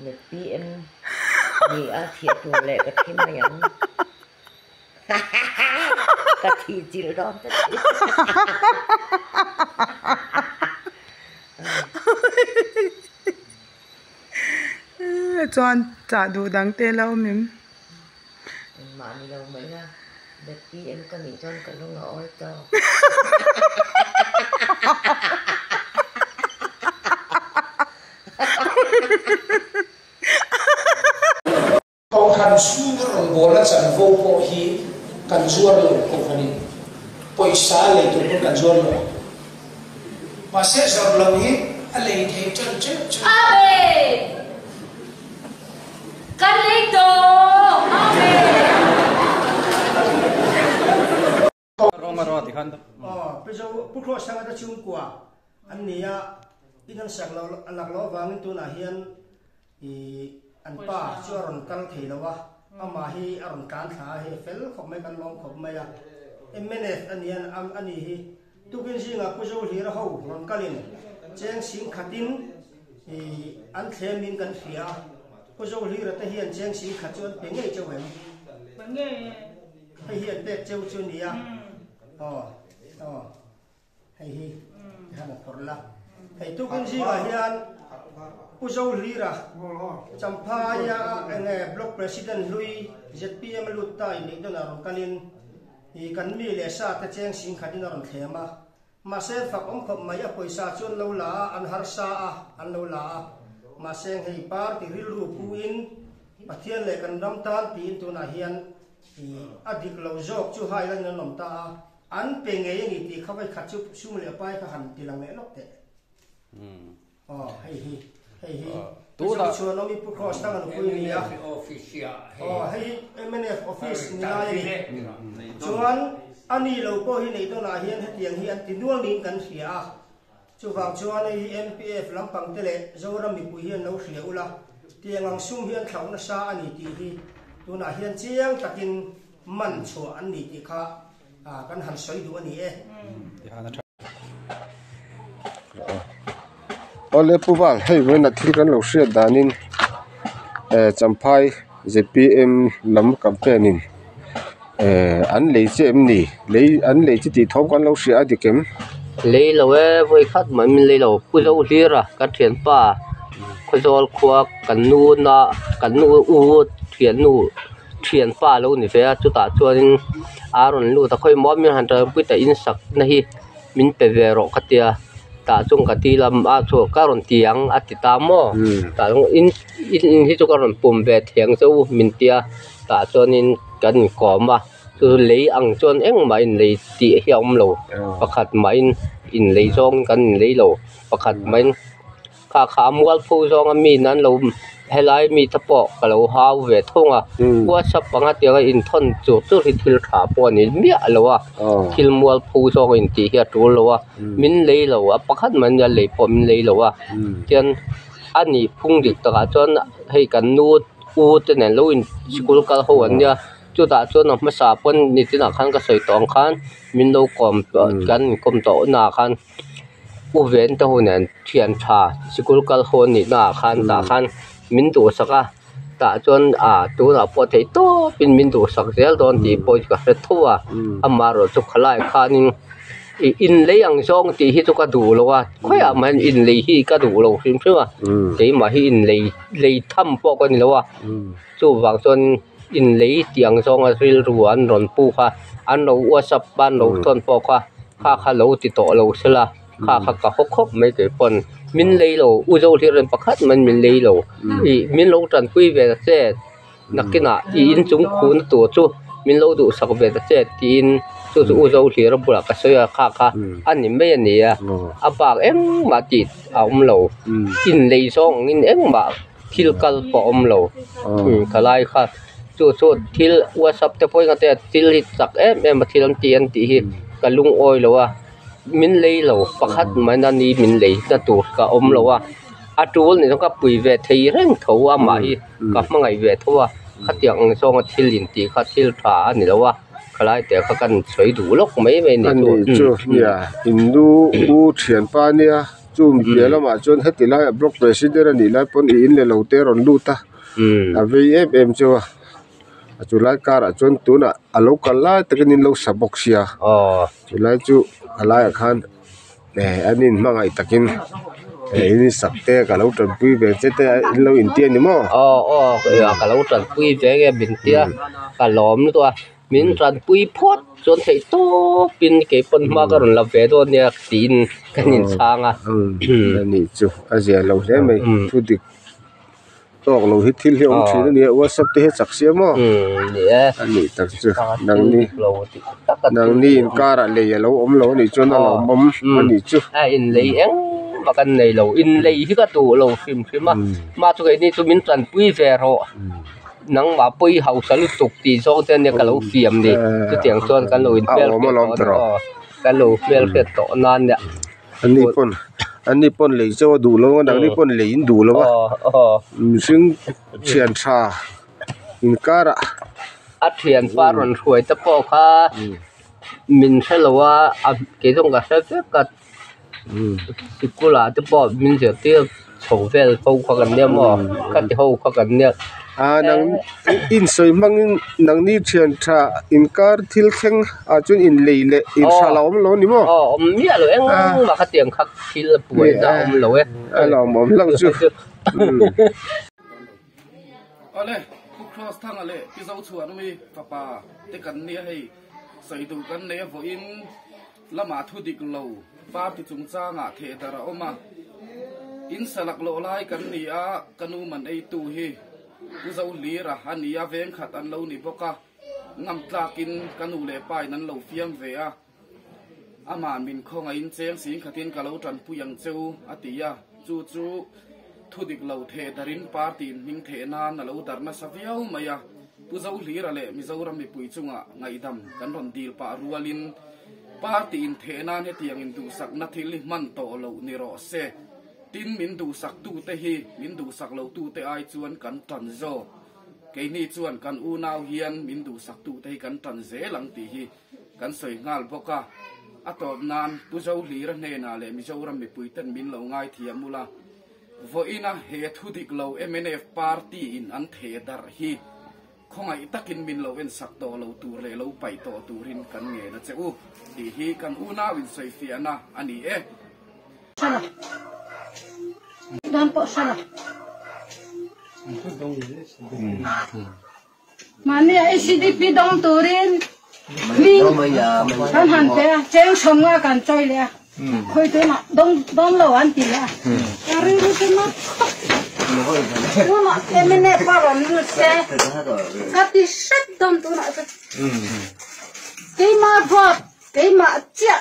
ZPM ni a thih tur leh ka thi mai ang. Ka thih chilh dawn ta chi. Chuan chah duh dang te la awm em? Engmah ni lo mai a, ZPM ka nih chuan ka lung a awi tawk. Kohhran chhunga rawngbawlna chanvo pawh hi kan zuar lo, kohhranin pawisa lei tur pawn kan zuar lo. Mahse zawrh loh hi a lei thei ṭan ṭeuh ṭeuh. Amen! Kan lei tawh! Amen! Aw, Pi Zo, Pu Khawsanga te chhungkua an ni a, in an sak lo lak loh avangin tunah hian ih an pa chu a rawn kal thei lo a, amah hi a rawn tlan thla a, hei fel khawp mai kan lawm khawp mai a, mnf a ni a a ni hi tukin zingah Pu Zohlira ho rawn kalin cheng sing khatin ih an thlemin kan hria a, Pu Zohlira te hian cheng sing khat chu an pe ngei chauh em? Pe ngei e. Hei hi an pek cheu chu nia. Aw aw hei hi han a phawrh la. Hei tukin zingah hian Pu Zohlira Champhaia enge Block President hlui zpm a lut ta inneih dawnah rawn kalin i kan mi leh sa te cheng sing khatin a rawn thlem a. Mahse fak awm khawp mai a pawisa chu an lo la a, an harsa a, an lo la a. Mahse hei party rilru pu in Pathian leh kan ram tan tiin tunah hian i a dik lo zawk chu hai lan in an awm ta a, an pe ngei a ni tih kha vawi khat chu sum leh pai kha han ti lang leh lawk teh. Aw hei hi hei hi Mizo chhuanawm i Pu Cross Thanga nupui a ni a. Aw hei hi mnf office ni lai a ni. Chuan a ni lo pawh hi Neihdawnah hian hetiang hi an ti nual niin kan hria a. Chuvang chuan hei hi MPF lampang te leh Zoram mipui hian lo hria ula, tiang ang sum hi an thlauh nasa a ni tih hi tunah hian chiang takin man chhuah an ni tih kha kan han sawi duh a ni e. Awle Pu Val hei vawiinah thil kan lo hriat danin eh Champhai zpm lam campaign in eh an lei che em ni lei an lei chu tih thawm kan lo hria a dik em? Lei lo e vawi khat mah min lei lo Pu Zohlira ka thianpa Khawzawl khua kan nu na kan nu u thiannu thianpa a lo ni ve a chutah chuanin a rawn lut a khawi maw min han tanpui ta in sak na hi min pe ve rawh ka tia tah chuan ka ti lam a chu ka rawn ti ang a ti ta maw tah chuan in in hi chu ka rawn pum ve thiang che u min tia tah chuanin kan inkawm a chu lei ang chuan engmah inlei tih hi a awm lo pakhat mahin inlei zawng kan inlei lo pakhat mahin. Kha kha a mualpho zawnga mi nan lo helai mi te pawh ka lo hau ve thung a whatsapp anga tianga inthawn chur chur hi thil tha pawh a ni miah lo a thil mualpho zawng intih hi a tul lo a min lei lo a pakhat mai nia lei pawh min lei lo a tian a nih phung dik takah chuan hei kan nu u te nen lo in sikul kal ho an nia chutah chuan a hmasa pawn nitinah khan ka sawi tawh ang khan min lo kawm kan inkawm tawh naah khan. U ven te ho nen thian tha sikul kal ho anih naah khan tah khan min duhsak a tah chuan ah tunah pawh theih tawpin min duhsak zel dawn tih pawh ka hre tho a amaherawh chu khalai khanin ih inlei ang zawng tih hi chu ka duh lo a khawiah mah hian inlei hi ka duh lo hrim hrim a keimah hi inlei lei tham pawh ka ni lo a chuvang chuan inlei tih ang zawnga rilru an rawn pu kha an lo whatsapp a an lo thawn pawh kha kha kha lo ti tawh lo sela kha kha ka haw khawp mai kei pawn min lei lo u zohlir rawn pakhat mai min lei lo ih min lo tanpui ve ta che nakinah ih inchung khuhna tur chu min lo duhsak ve ta che tiin chu chu u zohlir a bulah ka sawi a kha kha a ni mai a ni a a bak engmah tih a awm lo inlei zawng angin engmah. Thil kal pawh a awm lo ka lai kha chu chu thil whatsapp te pawhin a tia thil hi chak em em a thil an ti an tih hi ka lungawi lo a min lei lo pakhat mai na ni min lei na tur ka awm lo a a tul nih chuan ka pui ve thei reng tho a amah hi ka hmangaih ve tho a khatiang ang zawnga thil intih kha thil tha a ni lo a khalai te kha kan sawi duh lawk mai mai a ni chu. Ani chu nia in nu u thianpa nia. Chu mi piah lamah chuan heti laiah block president a nih lai pawn i in leh lo te a rawn lut a a vei em em cheu a a chu lai karah chuan tunah a lo kal lai takin in lo sa bawk sia chu lai chu a laiah khan eh an in hmangaih takin eh in sak te ka lo tanpui ve che te in lo inti a ni maw? Aw aw ka lo tanpui ve nge min tia ka lawm lutuk a. Min tanpui phawt chuan theih tawpin kei pawn hma ka rawn la ve dawn nia tiin kan inchhang a. A nih chu a zia lo hle mai thu dik tawk lo hi thil hi a awm thin a nia whatsapp te hi a chak sia maw a nih tak chu nangni nangni inkarah lei a lo awm lo a nih chuan a lawmawm a nih chu. A inlei engmah kan nei lo inlei hi ka duh lo hrim hrim a mah chu keini chu min tanpui ve rawh. Nangmah pawh i hausa lutuk tih zawng te ania ka lo fiam ni. Chutiang chuan kan lo inhmel hriat tawh a aw. Kan lo hmel hriat tawh nan nia. Ani pawn ani pawn lei chauh a duh lo a nangni pawn lei in duh lo a. Mihring thian tha inkarah. A thianpa rawn hruai te pawh kha min hre lo a kei zawng ka hre vek a. Sikul ah te pawh min zirtir chho vel ho kha kan nia maw ka ti ho kha kan nia. Ah nang in sawi hmangin nangni thian tha inkar thil thleng ah chuan in lei leh in hral a awm lo a ni maw? Aw awm miah lo engmah khatiang kha thil a buaina a awm lo e. A lawmawm hlauh chu. Awle, Pu Cross Thanga leh Pi Zochhuanmi fapa te kan nia hei sawi duh kan nei a vawiin. Lamah thu dik lo party chungchangah thehdarh a awm a, in salak loh lai kan ni a, ka nu man eitu hi Pu Zohlira a ni a, vengkhat an lo ni bawk a, ngam tlakin ka nu leh pa in an lo fiam ve a, amah min khawngaihin cheng sing khatin ka lo tanpui ang che u a ti a, chu chu thu dik lo thehdarhin party in hming theh nan a lo darh nasa viau mai a. Pu Zohlira leh Mizoram mipui chungah ngaihdam kan rawn dil pah rualin party intheh nan hetiang induhsakna thil hi hman tawh loh ni rawh se. Tin, min duhsaktute hi min duhsak lotute ai chuan kan tan zawk. Keini chuan kan unau hian min duhsaktute hi kan tan zel ang tih hi kan sawi nghal bawk a. A tawp nan Pu Zohlira hnenah leh Mizoram mipuiten min lo ngaithiam ula. Vawiina he thu dik lo mnf party in an theh darh hi khawngaih takin min lo ensak tawh lo tur leh lo paih tawh turin kan ngen a che u tih hi kan unau in sawifiahna a ni e. Mahni a ACDP dawng turin hming kan han pe a, cheng sawmnga kan chawi leh a, khawi tunah dawng dawn lo an ti leh a, ka rilru chu na khawp. Tunah MNF a rawn lut se ka ti hrep dawn tunah chuan. Keimah vote, keimah chiah,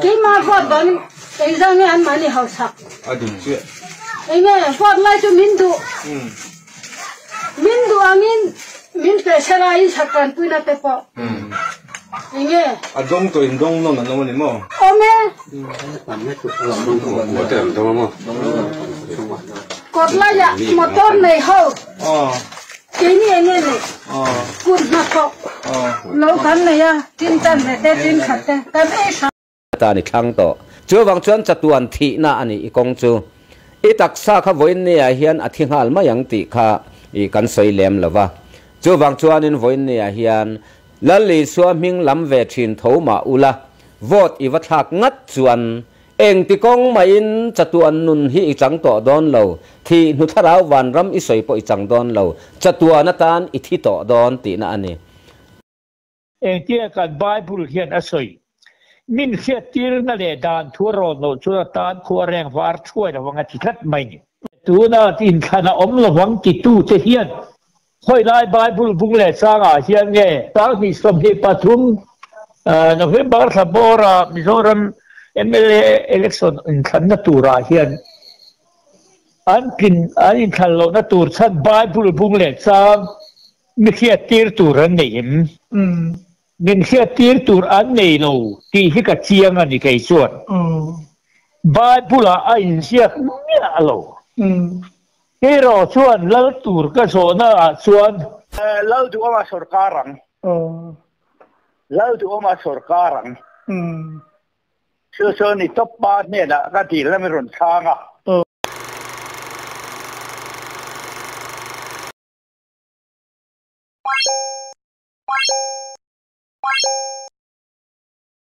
keimah vote vangin engzah nge an mahni hausak. Enge vote lai chu min duh. Min duh angin min pe sela in sakran puina te pawh enge. A dawng tawh in dawng nawn an awm a ni maw? Awm e. Kawt laiah motor nei ho keini enge nei kut hnathawk lo kan nei a, tin tan ve te tin khat te kan ei hram. Tan i thlang tawh. Chuvang chuan chatuan thihna a nih i kawng chu. I taksa kha vawiinniah hian a thi nghal mai ang tih kha i kan sawi lem lo va. Chuvang chuanin vawiinniah hian Lal Isua hming lam ve thin tho mah ula, vote i va thlak ngat chuan engti kawng mahin chatuan nun hi i chang tawh dawn lo, thih hnu thlarau vanram i sawi pawh i chang dawn lo, chatuan atan i thi tawh dawn tihna a ni. Engtia kan Bible hian a sawi? Min hriattirna leh dan thu a rawn loh chuan a tan khua reng var thuai lovang a ti tlat mai ni. Tuna inthlan a awm lovang titute hian khawi lai Bible bung leh changah hian nge Sanghnih 23 November thla bawra Mizoram mla election inthlanna turah hian an tlin an inthlan lohna tur chhan Bible bung leh chang Mi hriattir tur an nei em? Min hriattir tur an nei lo tih hi ka chiang a ni kei chuan. Bible-ah a inziak miah lo. Keiraw chuan lal tur ka zawhnaah chuan. Lal duhawma sawrkar ang. Lal duhawma sawrkar ang. Chu chu ni tawp pa hnenah ka dil a mi rawn chhang a.